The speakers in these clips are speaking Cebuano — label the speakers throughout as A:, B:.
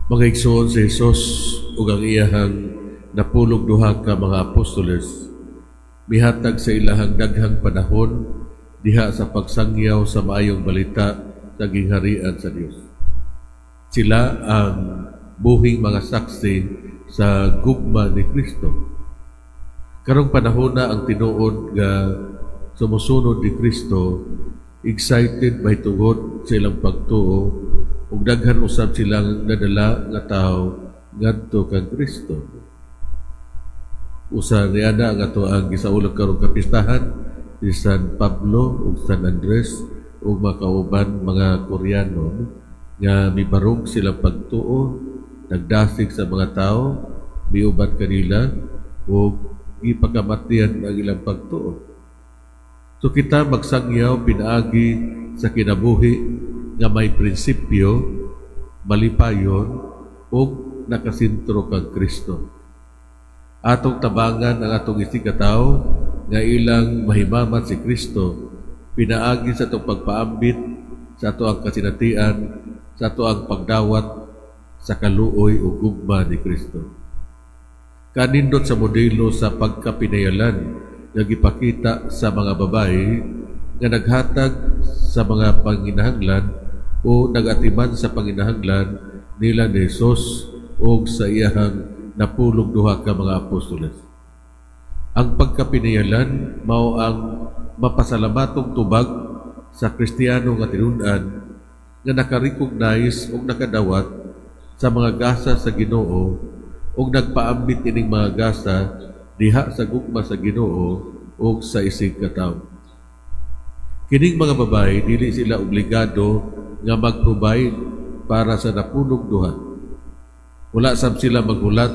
A: Mga igsoon, si Jesus ug ang iyahang napulog duha ka mga apostoles mihatag sa ilahang daghang panahon diha sa pagsangyaw sa maayong balita sa gingharian sa Dios. Sila ang buhing mga saksi sa gugma ni Kristo. Karong panahon na, ang tinuod nga sumusunod ni Kristo excited mahitungod sa ilang pagtuo ug daghan usab silang nadala nga tawo ngadto kang Kristo. Usa niana ang ato ang gisaulog karong kapistahan, si San Pablo ug San Andres ug makauban mga Koreano nga mibarog silang pagtuo, nagdasig sa mga tao, miuban kanila ug gipakamatian ang ilang pagtuo. So kita magsangyaw pinaagi sa kinabuhi nga may prinsipyo, malipayon ug nakasentro kang Kristo. Atong tabangan ang atong isigkatawo nga ilang mahimamat si Kristo pinaagi sa atong pagpaambit, sa ato ang kasinatian, sa ato ang pagdawat sa kaluoy ug gugma ni Kristo. Kanindot sa modelo sa pagkapinayalan nga gipakita sa mga babae nga naghatag sa mga panginahanglan o nagatiman sa panginahanglan nila ni Jesus o sa iyahang napulog duha ka mga apostoles. Ang pagkapinayalan mao ang mapasalamatong tubag sa Kristiyano nga tinun-an nga naka-recognize o nakadawat sa mga gasa sa Ginoo ug nagpaambit ining mga gasa diha sa gugma sa Ginoo ug sa isig katawo. Kining mga babae, dili sila obligado nga mag-provide para sa napulog duha. Wala sab sila maghulat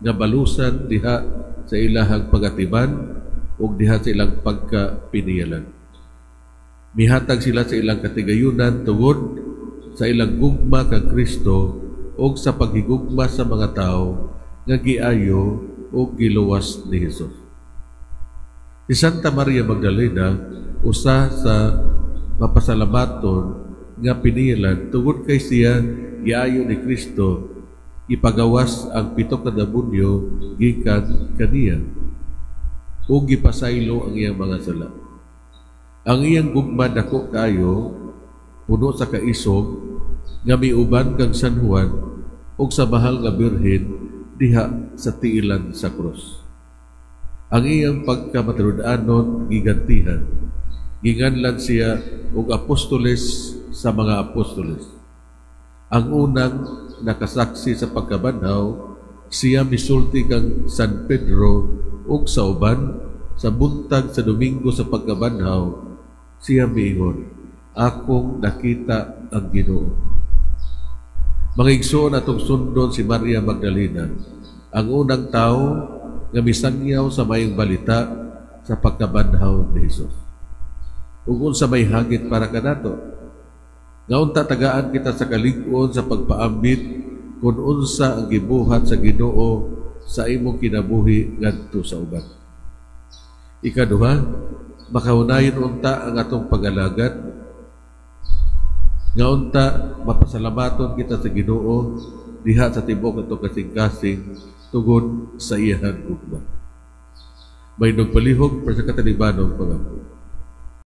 A: nga balusan diha sa ilahang pagatiman ug diha sa ilang pagkapiniyalan. Mihatag sila sa ilang katigayunan tungod sa ilang gugma kang Kristo ug sa paghigugma sa mga tao nga giayo ug giluwas ni Jesus. Si Santa Maria Magdalena usa sa mapasalamaton nga pinilan tungod kay siya giayo ni Kristo, ipagawas ang pito ka demonyo gikan kaniya ug gipasaylo ang iyang mga sala. Ang iyang gugma dako kayo, puno sa kaisog nga miuban kang San Juan ug sa mahal nga Birhen diha sa tiilan sa krus. Ang iyang pagkamatinud-anon gigantihan. Ginganlan siya og apostoles sa mga apostoles. Ang unang nakasaksi sa pagkabanhaw, siya misulti kang San Pedro ug sa uban sa buntag sa Domingo sa pagkabanhaw, siya miingon, "Akong nakita ang Ginoo." Mga igsoon, atong sundon si Maria Magdalena, ang unang tao nga misangyaw sa mayong balita sa pagkabanhaw ni Jesus. Ug unsa may hagit para kanato? Nga unta tagaan kita sa kalig-on sa pagpaambit kung unsa ang gibuhat sa Ginoo sa imong kinabuhi ngadto sa uban. Ikaduha, makahunayon unta ang atong pag-alagad nga unta mapasalamaton kita sa Ginoo diha sa tibuok atong kasing-kasing tungod sa iyahang gugma. May palihog para sa katalibanong pangampo.